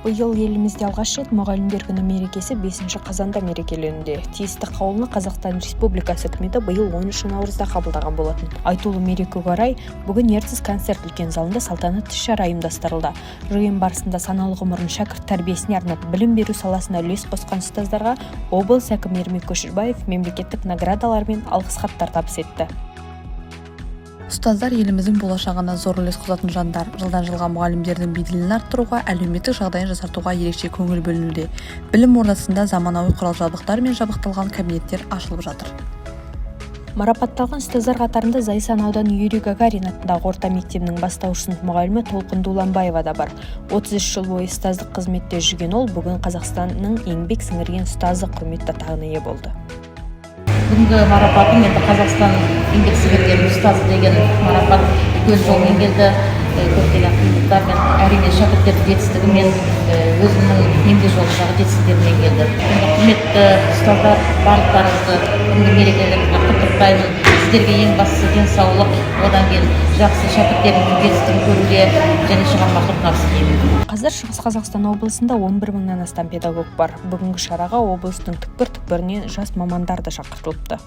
Биыл елімізде алғаш рет Мұғалімдер күні мерекесі 5 қазанда мерекеленуде. Тиісті қаулыны Қазақстан Республикасы үкіметі биыл 13 наурызда қабылдаған болатын. Айтулы мерекеге орай бүгін Ертіс концерт үлкен залында салтанатты іс-шара ұйымдастырылды. Жиын барысында саналы ғұмырын шәкірт тәрбиесіне арнап, білім беру саласына үлес қосқан ұстаздарға облыс әкімі Ермек Көшербаев мемлекеттік наградалар мен алғыс хаттар табыс етті. Ұстаздар – еліміздің болашағына зор үлес қосатын жандар. Жылдан жылға мұғалімдердің беделін арттыруға, әлеуметтік жағдайын жақсартуға ерекше көңіл бөлінуде. Білім ордасында заманауи құрал-жабдықтармен жабдықталған кабинеттер ашылып жатыр. Марапатталған ұстаздар қатарында Зайсан ауданы Юрий Гагарин атындағы орта мектебінің бастауыш сынып мұғалімі Толқын Дуланбаева да бар. 33 жыл бойы ұстаздық қызметте жүрген ол бүгін «Қазақстанның еңбек сіңірген ұстазы» құрметті атағына ие болды. Бүгінгі марапатым енді «Қазақстан еңбек сіңірген ұстазы» деген марапат үлкен жолмен келді. Көптеген қиындықтармен, әрине, шәкірттердің жетістігімен, өзімнің еңбек жолындағы жетістіктеріммен келді. Енді, құрметті ұстаздар, барлықтарыңызды бүгінгі мерекелеріңізбен құттықтаймын. Сіздерге ең бастысы денсаулық, одан кейін жақсы шәкірттеріңіздің жетістігін көруге және шығармашылық табыс тілеймін. Қазір Шығыс Қазақстан облысында 11 мыңнан астам педагог бар. Бүгінгі шараға облыстың түкпір-түкпірінен жас мамандар да шақыртылыпты.